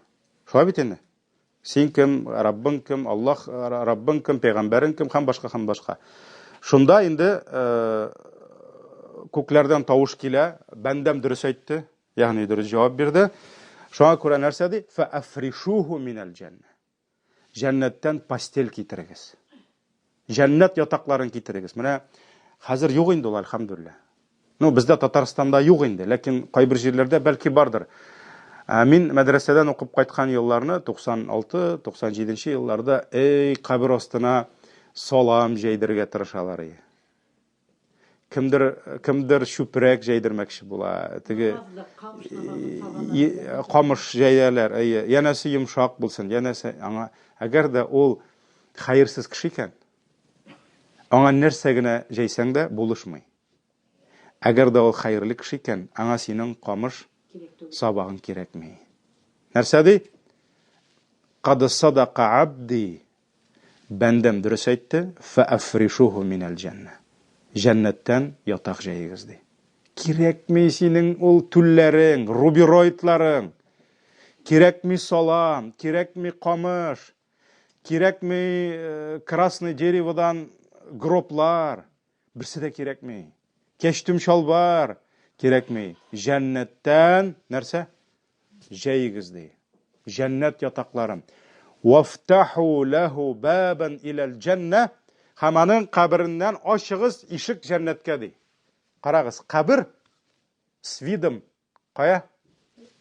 Шулай бит инде? Син кем, Раббың кем, Аллаһ, Раббың кем, пәйгамбәрең кем һәм башка һәм башка. Шунда инде күкләрдән тавыш килә, бәндәм дөрес әйтте, Ягъни дөрес җавап бирде. Шуңа күрә нәрсә ди? Фәәфришуху минәл җәннә. Җәннәттән постель китерегез. Җәннәт ятакларын китерегез. Менә хәзер юк инде ул, әлхәмдүлилләһ. Ну, бездә Татарстанда юк инде, ләкин кайбер җирләрдә бәлки бардыр. Ә мин мәдрәсәдән укып кайткан елларны, 96, 97 елларда, эй, кабер астына салам җәйдерергә тырышалар иде. Кемдер кемдер чүпрәк җәйдермәкче була. Теге камыш җәяләр. Әйе, янәсе йомшак булсын, янәсе аңа әгәр дә ул хәерсез кеше икән, аңа нәрсә генә җәйсәң дә булышмый. Әгәр дә ул хәерле кеше икән, аңа синең камыш сабагың кирәкми. Нәрсә ди? Кад садака абди Бәндәм дөрес әйтте, фәәфришуху минәл җәннә. Җәннәттән ятак җәегез, ди. Кирәкми синең ул түлләрең, рубероидларың. Кирәкми салам, кирәкми камыш, кирәкми э, красный дереводан гроблар. Берсе дә кирәкми. Кәчтүм чалбар кирәкми. Җәннәттән нәрсә? Җәегез, ди. Җәннәт ятакларын. Вафтаху ләһу бабан иләл җәннә. Һәм аның кабереннән ачыгыз ишек җәннәткә, ди. Карагыз, кабер с видом кая?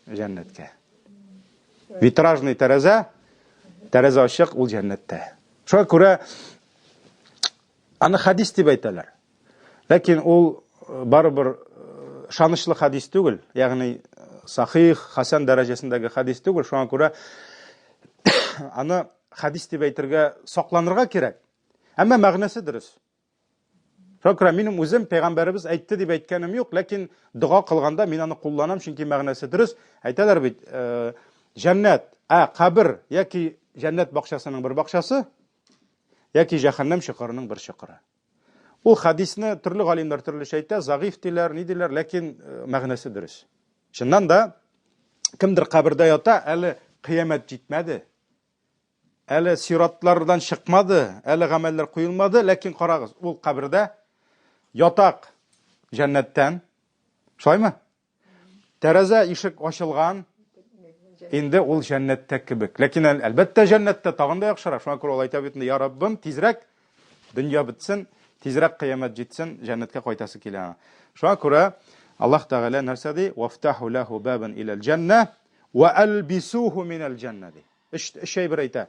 Җәннәткә. Витражный тәрәзә, тәрәзә ачык, ул җәннәттә. Шуңа күрә аны хәдис дип әйтәләр. Ләкин ул э, барыбер э, ышанычлы хәдис түгел, ягъни э, сахих, хәсән дәрәҗәсендәге хәдис түгел. Шуңа күрә аны хәдис дип әйтергә сакланырга кирәк. Әмма мәгънәсе дөрес. Шуңа күрә минем үзем пәйгамбәребез әйтте дип әйткәнем юк, ләкин дога кылганда мин аны кулланам, чөнки мәгънәсе дөрес. Әйтәләр бит, җәннәт, ә кабер яки җәннәт бакчасының бер бакчасы, яки җәһәннәм чокырының бер чокыры. Ул хәдисне төрле галимнәр төрлечә әйтә, загыйф диләр, ни диләр, ләкин э, мәгънәсе дөрес. Чыннан да, кемдер кабердә ята, әле кыямәт җитмәде. Әле сиратлардан чыкмады, әле гамәлләр куелмады, ләкин карагыз, ул кабердә ятак җәннәттән. Шулаймы? Тәрәзә ишек ачылган, инде ул җәннәттә кебек. Ләкин әлбәттә җәннәттә тагын да яхшырак. Шуңа күрә ул әйтә бит инде, я Раббым, тизрәк дөнья бетсен, тизрәк кыямәт җитсен, җәннәткә кайтасы килә аңа. Шуңа күрә Аллаһ Тәгалә нәрсә ди? Вафтаху лаху бабан иләл җәннә ва албисуху минәл җәннә ди. Өч өч әйбер әйтә.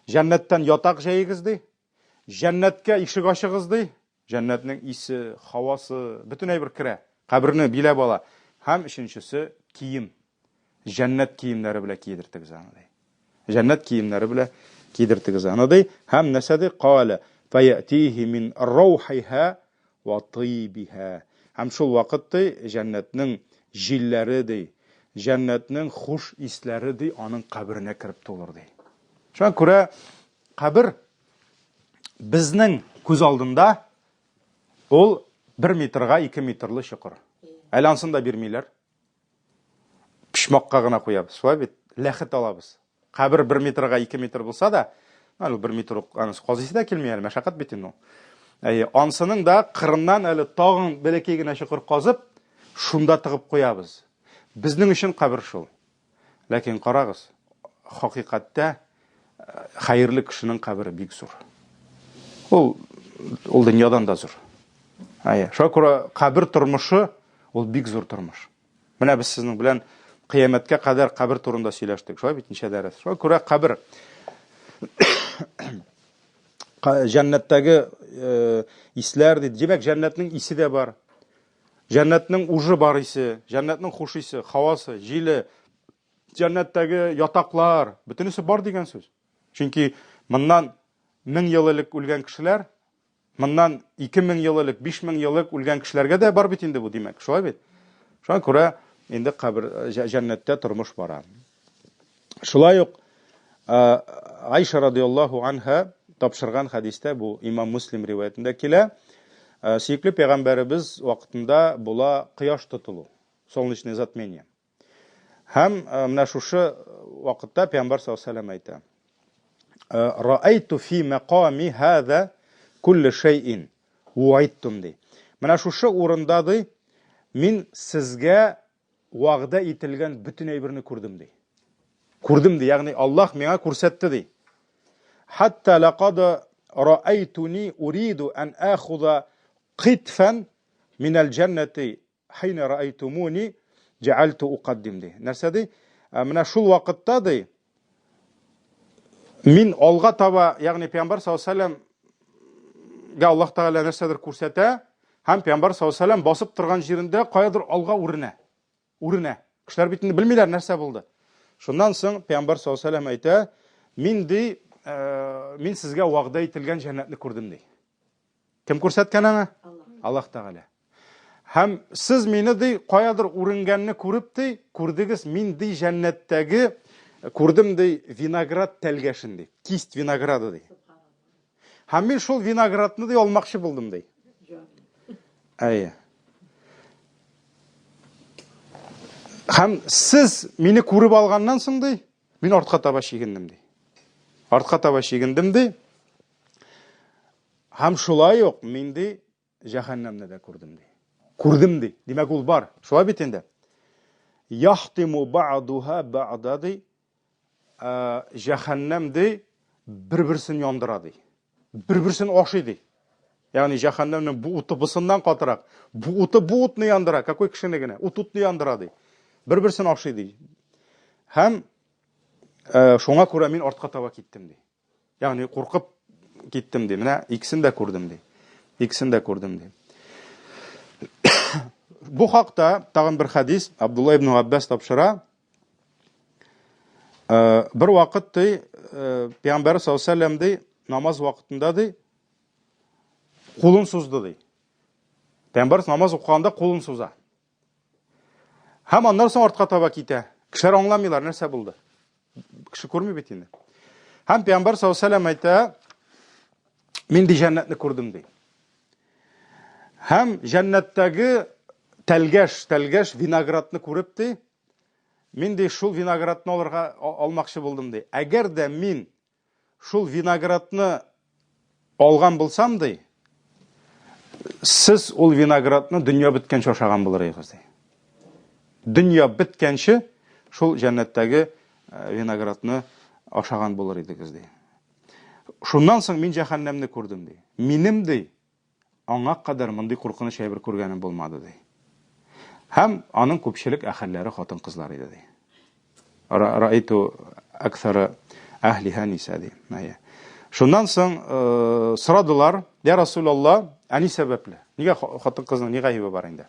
Җәннәттән ятак җәегез ди. Җәннәткә ишек ачыгыз ди. Җәннәтнең исе, һавасы, бөтен әйбер керә. Каберне биләп ала. Һәм өченчесе кием. Җәннәт киемнәре белән кидертегез аны ди. Җәннәт киемнәре белән кидертегез аны ди. Һәм нәрсә ди? Калә фаятихи мин раухиха ва тибиха. Һәм шул вакыт ди җәннәтнең җилләре ди, җәннәтнең хуш исләре ди аның каберенә кереп тулыр ди. Шуңа күрә кабер Безнең күз алдында ул бер метрга ике метрлы чокыр. Әле ансын да бирмиләр. Почмакка гына куябыз. Шулай бит? Ләхет алабыз. Кабер 1 метрга 2 метр булса да, әле 1 метр ук анысы казыйсы да килми әле, мәшәкать бит инде ул. Әйе, ансының да кырыннан әле тагын бәләкәй генә чокыр казып, шунда тыгып куябыз. Безнең өчен кабер шул. Ләкин карагыз, хакыйкатьтә э, хәерле кешенең кабере бик зур. Ул ул дөньядан да зур. Әйе, шуңа күрә кабер тормышы ул бик зур тормыш. Менә без сезнең белән кыямәткә кадәр кабер турында сөйләштек. Шулай бит ничә дәрес. Шуңа күрә кабер җәннәттәге э, исләр ди. Димәк, җәннәтнең исе дә бар. Җәннәтнең ужы бар исе, җәннәтнең хуш исе, һавасы, җиле, җәннәттәге ятаклар, бөтенесе бар дигән сүз. Чөнки моннан 1000 ел элек үлгән кешеләр, моннан 2000 ел элек, 5000 ел элек үлгән кешеләргә дә бар бит инде бу, димәк, шулай бит? Шуңа күрә инде кабер җәннәттә тормыш бара. Шулай ук Айша радиаллаһу анха тапшырган хәдистә, бу имам Муслим риваятендә килә, сөекле пәйгамбәребез вакытында була кояш тотылу, солнечное затмение. Һәм менә шушы вакытта пәйгамбәр саллаллаһу алейһи әйтә: Раайту фи маками хаза кулли шәйин вуайттум ди. Менә шушы урында ди, мин сезгә вәгъдә ителгән бөтен әйберне күрдем ди. Күрдем ди, ягъни Аллаһ миңа күрсәтте ди. Хатта лақад раайтуни уриду ан ахуда қитфан минәл җәннәти хина раайтумуни җәгальту укаддим ди. Нәрсә ди? Ә, менә шул вакытта ди, мин алга таба, ягъни Пәйгамбәр саллаллаһу алейһи га Аллаһ Тәгалә нәрсәдер күрсәтә, һәм Пәйгамбәр саллаллаһу алейһи басып торган җирендә каядыр алга үренә. Үренә. Кешеләр бит инде белмиләр нәрсә булды. Шуннан соң Пәйгамбәр саллаллаһу алейһи әйтә, мин ди, э, мин сезгә вәгъдә ителгән җәннәтне күрдем ди. Кем күрсәткән аңа? Аллаһ Тәгалә. Һәм сез мине ди, каядыр үренгәнне күреп ди, күрдегез, мин ди җәннәттәге күрдем ди виноград тәлгәшен ди, кисть винограда ди. Һәм мин шул виноградны ди алмакчы булдым ди. Әйе. Һәм сез мине күреп алганнан соң ди, мин артка таба чигендем ди. Артка таба чигендем ди. Һәм шулай ук мин ди җәһәннәмне дә күрдем ди. Күрдем ди. Димәк, ул бар. Шулай бит инде. Яхтиму бa'духа бa'да ди. Җәһәннәм ди бер-берсен яндыра ди. Бер-берсен ашый ди. Ягъни җәһәннәмнең бу уты бусыннан катырак. Бу уты бу утны яндыра. Какой кешене генә? Ут утны яндыра ди. Бер-берсен ашый ди. Һәм шуңа күрә мин артка таба киттем ди. Ягъни куркып киттем ди. Менә икесен дә күрдем ди. Икесен дә күрдем ди. Бу хакта тагын бер хадис Абдулла ибн Аббас тапшыра. Э, бер вакыт ди, э, Пәйгамбәр саллаллаһу алейһи ди, намаз вакытында ди, кулын сузды ди. Пәйгамбәр намаз укыганда кулын суза. Һәм аннан соң артка таба китә. Кешеләр аңламыйлар, нәрсә булды. Кеше күрми бит инде. Һәм Пәйгамбәр саллаллаһу алейһи әйтә, мин ди җәннәтне күрдем ди. Һәм җәннәттәге тәлгәш, тәлгәш виноградны күреп ди, мин ди шул виноградны алырга алмакчы булдым ди. Әгәр дә мин Шул виноградны алган булсам, ди, сез ул виноградны дөнья беткәнче ашаган булыр идегез, ди. Дөнья беткәнче шул җәннәттәге э, виноградны ашаган булыр идегез, ди. Шуннан соң мин җәһәннәмне күрдем, ди. Минем, ди, Аңа кадәр мондый куркыныч әйбер күргәнем булмады, ди. Һәм аның күпчелек әһелләре хатын-кызлар иде, ди. Раайту аксара әһлиһа ниса, ди. Әйе. Шуннан соң э, сорадылар, я Расулалла, ә ни сәбәпле? Нигә хатын-кызның ни гаебе бар инде?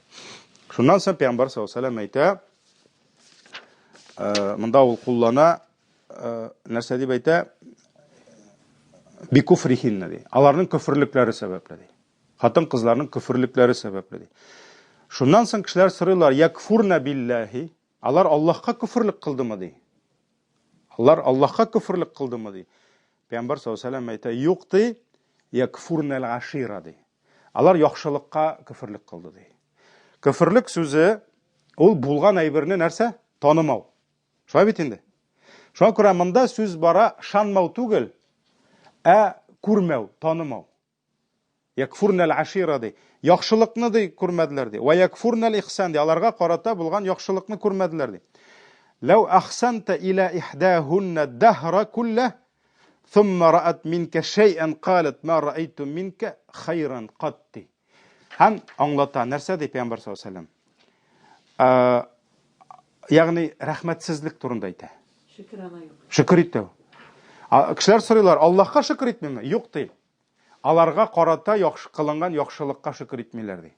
Шуннан соң Пәйгамбәр саллаллаһу алейһи ва әйтә, э, монда ул куллана Э, нәрсә дип әйтә? Бикуфрихинна ди. Аларның көферлекләре сәбәпле ди. Хатын-кызларның көферлекләре сәбәпле ди. Шуннан соң кешеләр сорыйлар, якфурна биллаһи? Алар Аллаһка көферлек кылдымы ди? Алар Аллаһка көферлек кылдымы ди? Пәйгамбәр саллаллаһу алейһи ва әйтә, юк ди, якфурна ашира ди. Алар яхшылыкка көферлек кылды ди. Көферлек сүзе ул булган әйберне нәрсә? Танымау. Шулай бит инде. Шуңа күрә монда сүз бара ышанмау түгел, ә күрмәү, танымау. Якфурнал ашира ди. Яхшылыкны ди күрмәделәр ди. Ва якфурнал ихсан ди. Аларга карата булган яхшылыкны күрмәделәр ди. Ләү ахсанта иля ихдахунна дахра кулла thumma ra'at минка шәй'ан qalat ма ra'aytu минка хайран qat ди. Һәм аңлата, нәрсә ди Пәйгамбәр саллаллаһу алейһи вәсәлләм? Ягъни рәхмәтсезлек турында әйтә. Шөкер ана юк. Шөкер итү. Кешеләр сорыйлар, Аллаһка шөкер итмиме? Юк ди. Аларга карата яхшы кылынган яхшылыкка шөкер итмиләр ди.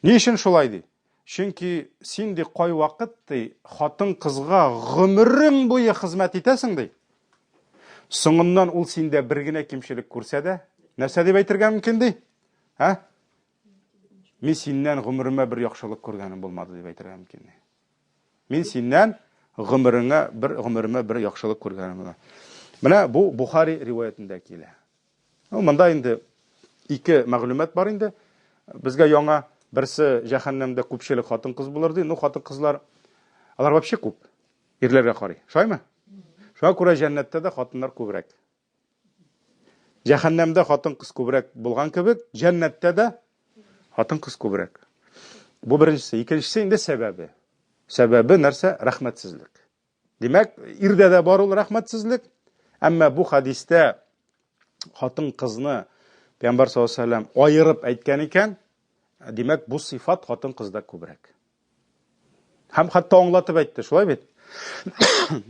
Ни өчен шулай ди? Чөнки син ди кайвакыт ди хатын-кызга гомерең буе хезмәт итәсең ди. Соңыннан ул синдә бер генә кимчелек күрсә дә, нәрсә дип әйтергә мөмкин ди? Ә? Мин синнән гомеремә бер яхшылык күргәнем булмады дип әйтергә мөмкин ди. Мин синнән гомереңә бер гомеремә бер яхшылык күргәнем булмады. Менә бу Бухари риваятендә килә. Ну, монда инде ике мәгълүмат бар инде. Безгә яңа берсе җәһәннәмдә күпчелек хатын-кыз булыр ди. Ну, хатын-кызлар алар вообще күп. Ирләргә карый. Шулаймы? Шуңа күрә җәннәттә дә хатыннар күбрәк. Җәһәннәмдә хатын-кыз күбрәк булган кебек, җәннәттә дә хатын-кыз күбрәк. Бу беренчесе. Икенчесе инде сәбәбе. Сәбәбе нәрсә? Рәхмәтсезлек. Димәк, ирдә дә бар ул рәхмәтсезлек. Әмма бу хадистә хатын-кызны Пәйгамбәр саллаллаһу алейһи ва сәлләм аерып әйткән икән, димәк, бу сыйфат хатын-кызда күбрәк. Һәм хәтта аңлатып әйтте, шулай бит?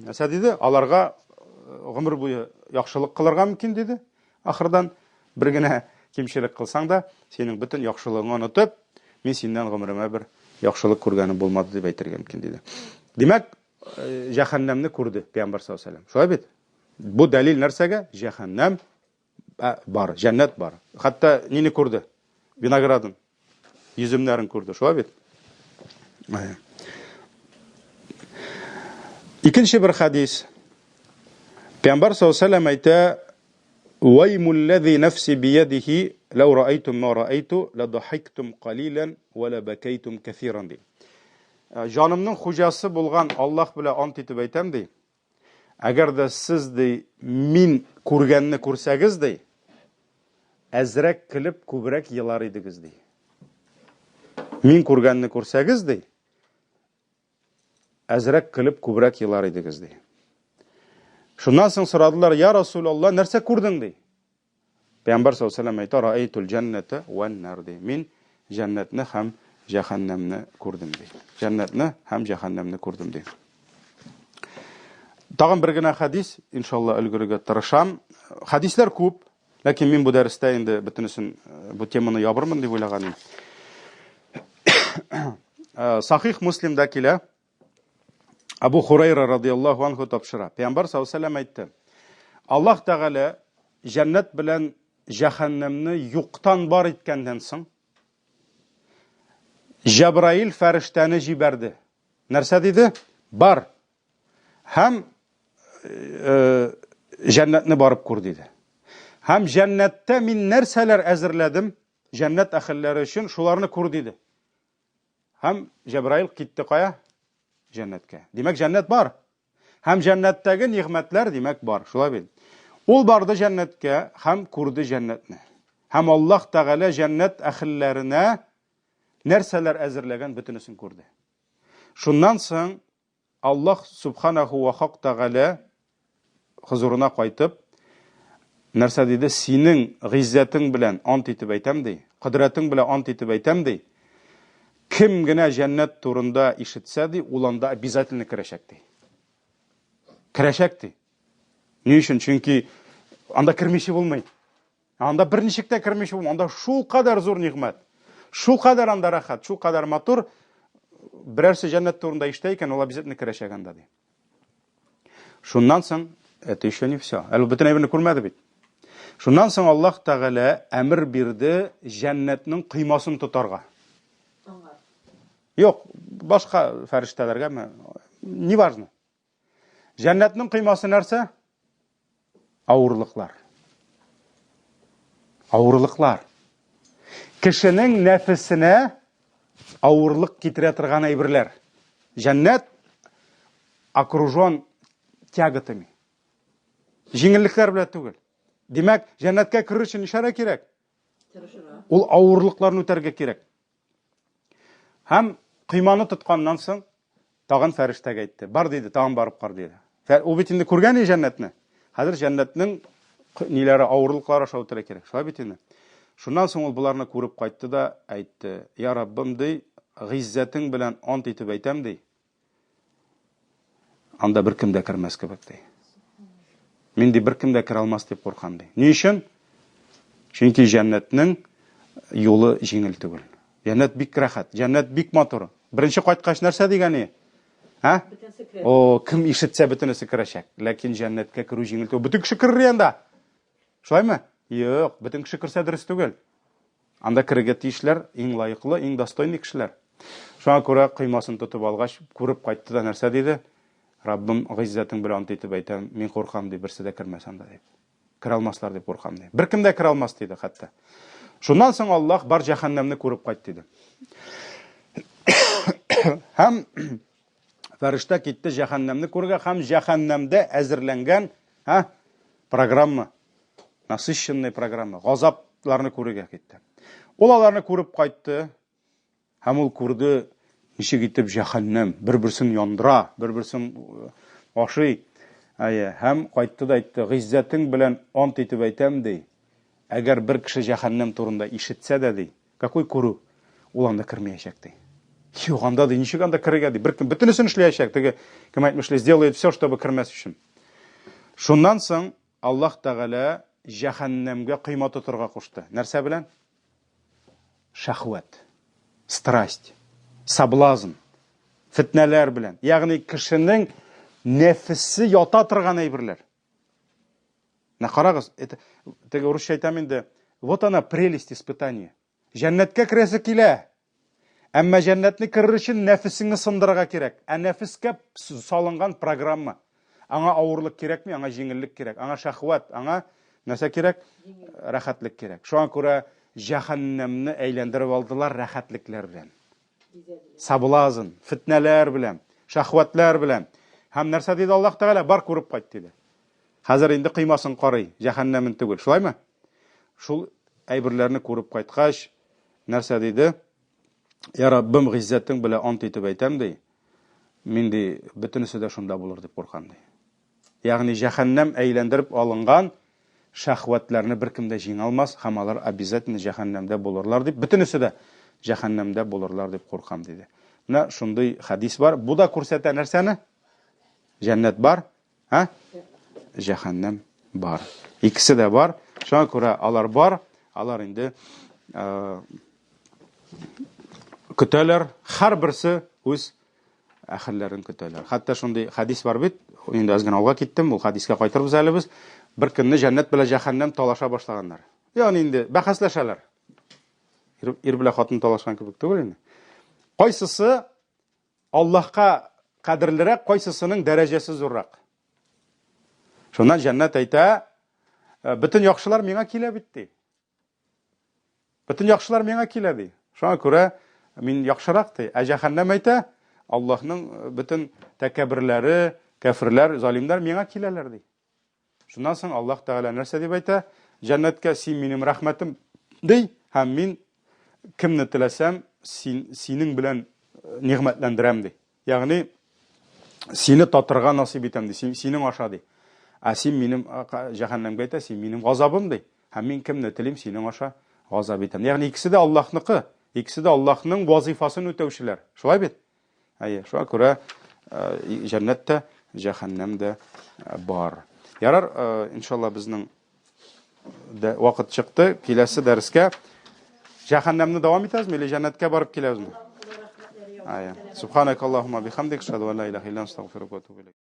Нәрсә диде? Аларга э, гомер буе яхшылык кылырга мөмкин диде. Ахырдан бер генә кимчелек кылсаң да, синең бөтен яхшылыгыңны онытып, мин синнән гомеремә бер яхшылык күргәнем булмады дип әйтергә мөмкин диде. Димәк, э, җәһәннәмне күрде Пәйгамбәр саллаллаһу алейһи ва сәлләм. Шулай бит? Бу дәлил нәрсәгә? Җәһәннәм бар, җәннәт бар. Хәтта нине күрде? Виноградын, йөземнәрен күрде. Шулай бит? Икенче бер хадис. Пәйгамбәр саллаллаһу алейһи ва әйтә: "Ваймул лази нафси биядихи, лау раайтум ма раайту, ладахиктум қалилан ва лабакайтум кәсиран" ди. Җанымның хуҗасы булган Аллаһ белән ант итеп әйтәм ди. Әгәр дә сез, ди, мин күргәнне күрсәгез, ди, әзрәк көлеп, күбрәк елар идегез, ди. Мин күргәнне күрсәгез, ди, әзрәк көлеп, күбрәк елар идегез, ди. Шуннан соң сорадылар, я Расулалла, нәрсә күрдең, ди. Пәйгамбәр саллаллаһу алейһи ва сәлләм әйтә, Раәйтул җәннәтә вән нар ди. Мин җәннәтне һәм җәһәннәмне күрдем ди. Җәннәтне һәм җәһәннәмне күрдем ди. Тагын бер генә хәдис, иншалла өлгерергә тырышам. Хәдисләр күп, ләкин мин бу дәрестә инде бөтенесен э, бу теманы ябырмын дип уйлаган идем. Э, Сахих Муслимда килә. Абу Хурайра радиаллаху анху тапшыра. Пәйгамбәр саллаллаху алейһи әйтте. Аллаһ Тәгалә җәннәт белән җәһәннәмне юктан бар иткәннән соң Җәбраил фәрештәне җибәрде. Нәрсә диде? Бар. Һәм э, җәннәтне барып күр диде. Һәм җәннәттә мин нәрсәләр әзерләдем җәннәт әһелләре өчен, шуларны күр диде. Һәм Җәбраил китте кая? Җәннәткә. Димәк, җәннәт бар. Һәм җәннәттәге нигъмәтләр, димәк, бар. Шулай бит. Ул барды җәннәткә һәм күрде җәннәтне. Һәм Аллаһ Тәгалә җәннәт әһелләренә нәрсәләр әзерләгән бөтенесен күрде. Шуннан соң Аллаһ Субханаху ва Хак Тәгалә хозурына кайтып, нәрсә диде? Синең гыйззәтең белән ант итеп әйтәм, ди. Кодрәтең белән ант итеп әйтәм, ди. Кем генә җәннәт турында ишетсә, ди, ул анда обязательно керәчәк, ди. Керәчәк, ди. Ни өчен? Чөнки анда кермичә булмый. Анда берничек тә кермичә булмый. Анда шул кадәр зур нигъмәт. Шул кадәр анда рәхәт, шул кадәр матур. Берәрсе җәннәт турында ишетә икән, ул обязательно керәчәк анда ди. Шуннан соң, это еще не все. Әле бөтен әйберне күрмәде бит. Шуннан соң Аллаһ Тәгалә әмер бирде җәннәтнең коймасын тотарга. Юк, башка фәрештәләргәме? Неважно. Җәннәтнең коймасы нәрсә? Авырлыклар. Авырлыклар. Кешенең нәфесенә авырлык китерә торган әйберләр. Җәннәт окружен тяготами. Җиңеллекләр белән түгел. Димәк, җәннәткә керер өчен нишләргә кирәк? Ул авырлыкларны үтәргә кирәк. Һәм койманы тотканнан соң тагын фәрештәгә әйтте. Бар диде, тагын барып кар диде. Ул бит инде күргән иде җәннәтне. Хәзер җәннәтнең ниләре авырлыклары аша үтәргә кирәк. Шулай бит инде. Шуннан соң ул боларны күреп кайтты да әйтте. Я Раббым, ди, гыйззәтең белән ант итеп әйтәм, ди. Анда беркем дә кермәс кебек, ди. Мин ди беркем дә керә алмас дип куркам, ди. Ни өчен? Чөнки җәннәтнең юлы җиңел түгел. Җәннәт бик рәхәт, җәннәт бик матур. Беренче кайткач нәрсә дигән и? Ә? О, кем ишетсә бөтенесе керәчәк. Ләкин җәннәткә керү җиңел түгел. Бөтен кеше керер янда. Шулаймы? Юк, бөтен кеше керсә дөрес түгел. Анда керергә тиешләр иң лаеклы, иң достойный кешеләр. Шуңа күрә коймасын тотып алгач, күреп кайтты да нәрсә диде? Раббым, гыйззәтең белән ант итеп әйтәм, мин куркам, ди, берсе дә кермәс анда, дип. Керә алмаслар дип куркам, ди. Беркем дә керә алмас, диде хәтта. Шуннан соң Аллаһ бар җәһәннәмне күреп кайт, диде. Һәм фәрештә китте җәһәннәмне күрергә һәм җәһәннәмдә әзерләнгән, һә, программа насыщенный программа, газапларны күрергә китте. Ул аларны күреп кайтты һәм ул күрде, ничек итеп җәһәннәм бер-берсен яндыра, бер-берсен э, ашый. Әйе, һәм кайтты да әйтте, гыйззәтең белән ант итеп әйтәм, ди. Әгәр бер кеше җәһәннәм турында ишетсә дә, ди, какой күрү, ул анда кермәячәк, ди. Юк, анда ди, ничек анда керергә, ди. Беркем бөтенесен эшләячәк, теге, кем әйтмешли, сделает все, чтобы кермәс өчен. Шуннан соң Аллаһ Тәгалә җәһәннәмгә койма тотырга кушты. Нәрсә белән? Шәһвәт, страсть, соблазн, фетнәләр белән. Ягъни кешенең нәфесе ята торган әйберләр. Менә карагыз, это теге урысча әйтәм инде, вот она прелесть испытания. Җәннәткә керәсе килә. Әмма җәннәтне керер өчен нәфесеңне сындырырга кирәк. Ә нәфескә салынган программа. Аңа авырлык кирәкми, аңа җиңеллек кирәк. Аңа шәхвәт, аңа нәрсә кирәк? Рәхәтлек кирәк. Шуңа күрә җәһәннәмне әйләндереп алдылар рәхәтлекләр белән. Соблазн, фетнәләр белән, шәхвәтләр белән. Һәм нәрсә диде Аллаһ Тәгалә? Бар күреп кайт диде. Хәзер инде коймасын карый, җәһәннәмен түгел. Шулаймы? Шул әйберләрне күреп кайткач, нәрсә диде? Я Раббым, гыйззәтең белән ант итеп әйтәм, ди. Мин ди, бөтенесе дә шунда булыр дип куркам, ди. Ягъни җәһәннәм әйләндереп алынган шәһвәтләрне беркем дә җиңә алмас һәм алар обязательно җәһәннәмдә булырлар дип, бөтенесе дә җәһәннәмдә булырлар дип куркам, диде. Менә шундый хәдис бар. Бу да күрсәтә нәрсәне? Җәннәт бар, Ә? Җәһәннәм бар. Икесе дә бар. Шуңа күрә алар бар. Алар инде э, көтәләр. Һәрберсе үз әһелләрен көтәләр. Хәтта шундый хәдис бар бит, инде аз генә алга киттем, ул хәдискә кайтырбыз әле без. Бер көнне җәннәт белән җәһәннәм талаша башлаганнар. Ягъни инде бәхәсләшәләр. Ир, ир белән хатын талашкан кебек түгел инде. Кайсысы Аллаһка кадерлерәк, кайсысының дәрәҗәсе зуррак? Шуннан җәннәт әйтә, «Э, бөтен яхшылар миңа килә бит, ди. Бөтен яхшылар миңа килә, ди. Шуңа күрә мин яхшырак, ди. Ә җәһәннәм әйтә, Аллаһның э, бөтен тәкәбберләре, кәферләр, залимнәр миңа киләләр, ди. Шуннан соң Аллаһ Тәгалә нәрсә дип әйтә? Җәннәткә син минем рәхмәтем ди, һәм мин кемне теләсәм, син синең белән э, нигъмәтләндерәм ди. Ягъни сине татырга насыйп итәм ди, син, синең аша ди. Ә син минем җәһәннәмгә әйтә, син минем газабым ди. Һәм мин кемне телим, синең аша газап итәм. Ягъни икесе дә Аллаһныкы, икесе дә Аллаһның вазифасын үтәүчеләр. Шулай бит? Әйе, шуңа күрә җәннәт тә, җәһәннәм дә бар. Ярар, иншалла безнең дә вакыт чыкты. Киләсе дәрескә җәһәннәмне дәвам итәбезме или җәннәткә барып киләбезме? Әйе. Субханакаллаһумма бихамдик, ашһаду ан ла илаһа илля анта, астагфирука ва атубу илейк.